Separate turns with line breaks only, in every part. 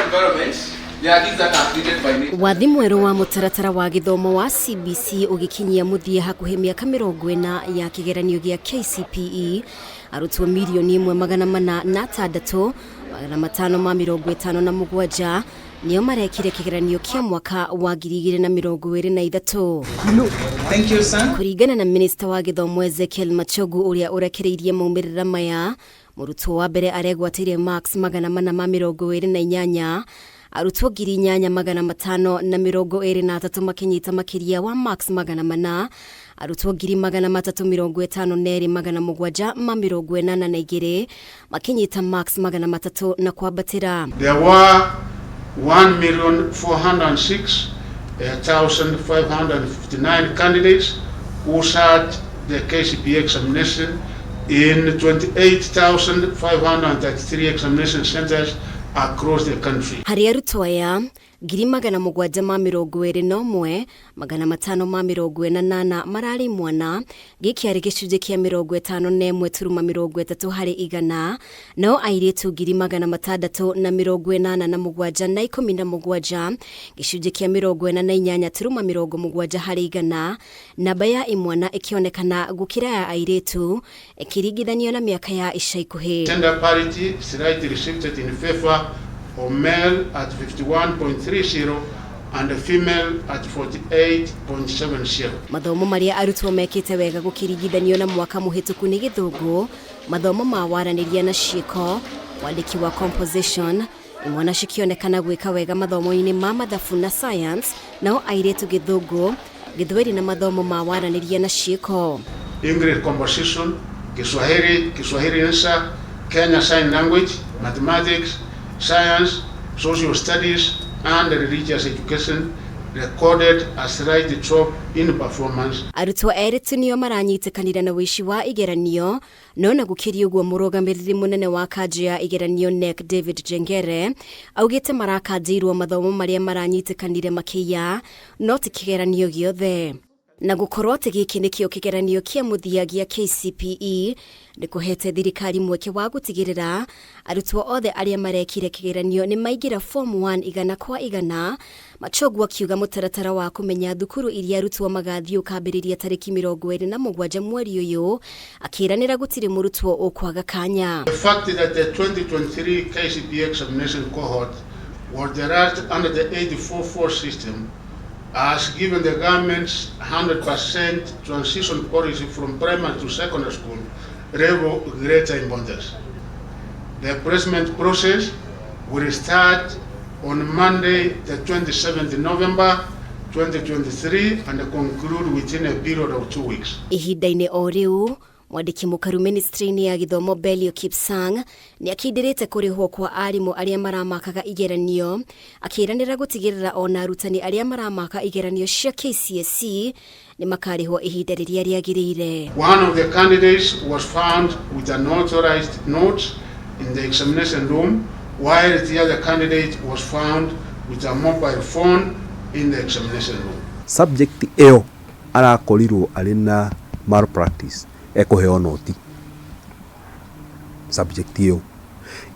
environment, there are things that are created by nature.
Wathi mwerũ wa mũtaratara wa gĩthomo wa CBC ũgĩkinyia mũthia hakuhĩ mĩaka 40 ya kĩgeranio gĩa KCPE, arutwo 4,006,557 nĩo marekire kĩgeranio kĩa mwaka wa 2023.
Thank you, sir.
Kũringana na minista wa gĩthomo Ezekiel Machogu, ũrĩa ũrekereirie maumĩrĩra maya, mũrutwo wa mbere aregwatĩire marks 428, arutwo 8523 makĩnyita makĩria wa marks 400, arutwo 352,782 makĩnyita marks 300 na kwambatĩra.
There were 1,406,559 candidates who sat the KCPE examination in 28,533 examination centers across the country.
Harĩ arutwo aya 721,548 mararĩ mwana, gĩkĩ arĩ gĩcunjĩ kĩa 51.30 harĩ igana, nao airĩtu 687,017, gĩcunjĩ kĩa 48.70 harĩ igana. Namba ya imwana ĩkĩonekana gũkĩra ya airĩtu ĩkĩringithanio na mĩaka ya ica ikuhĩ.
Gender parity slightly shifted in favor of male at 51.30 and female at 48.70.
Mathomo marĩa arutwo mekĩte wega gũkĩringithanio na mwaka mũhĩtũku nĩ Gĩthũngũ, mathomo ma waranĩria na ciĩko, wandĩki wa composition, imwana cikĩonekana gwĩka wega mathomo-inĩ ma mathabu na science, nao airĩtu Gĩthũngũ, Gĩthweri na mathomo ma waranĩria na ciĩko.
English composition, Kiswahili, Kiswahili Insha, Kenya Sign Language, Mathematics, Science, Social Studies, and Religious Education recorded a slight drop in performance.
Arutwo erĩtu nĩo maranyitĩkanire na ũici wa igeranio, no na gũkĩria ũguo, mũrũgamĩrĩri mũnene wa kanjũ ya igeranio KNEC David Jengere augĩte marakanjĩirwo mathomo marĩa maranyitĩkanire makĩiya, no ti kĩgeranio gĩothe. Na gũkorwo atĩ gĩkĩ nĩkĩo kĩgeranio kĩa mũthia gĩa KCPE nĩ kũhete thirikari mweke wa gũtigĩrĩra arutwo othe arĩa marekire kĩgeranio nĩ maingĩra Form 1 100%. Machogu akiuga mũtaratara wa kũmenya thukuru iria arutwo magathiĩ ũkambĩrĩria tarĩki 27 mweri ũyũ, akĩranĩra gũtirĩ mũrutwo ũkwaga kanya.
The fact that the 2023 KCPE examination cohort was the last under the 844 system has given the government's 100% transition policy from primary to secondary school level greater importance. The placement process will start on Monday, the 27th November 2023 and conclude within a period of 2 weeks.
Ihinda-inĩ o rĩu, mwandĩki mũkaru ministry-inĩ ya gĩthomo Belio Kipsang nĩ akindĩrĩte kũrĩhwo kwa arimũ arĩa maramakaga igeranio, akĩranĩra gũtigĩrĩra ona arutani arĩa maramaka igeranio cia KCSE nĩ makarĩhwo ihinda rĩrĩa rĩagĩrĩire.
One of the candidates was found with unauthorized notes in the examination room, while the other candidate was found with a mobile phone in the examination room.
Subject ĩyo arakorirwo arĩ na malpractice, ekũheo noti subject ĩyo.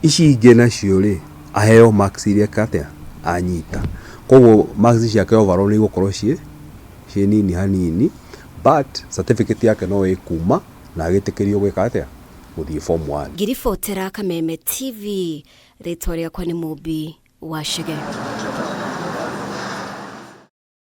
Ici ingĩ nacio rĩ, aheo marks iria atĩa anyita. Koguo marks ciake overall nĩ igũkorwo ciĩ nini hanini, but certificate yake no ĩkuma na agĩtĩkĩrio gwĩka atĩa, gũthiĩ Form 1.
Ngiribotera Kameme TV, rĩtwa rĩakwa nĩ Mũmbi wa Chege.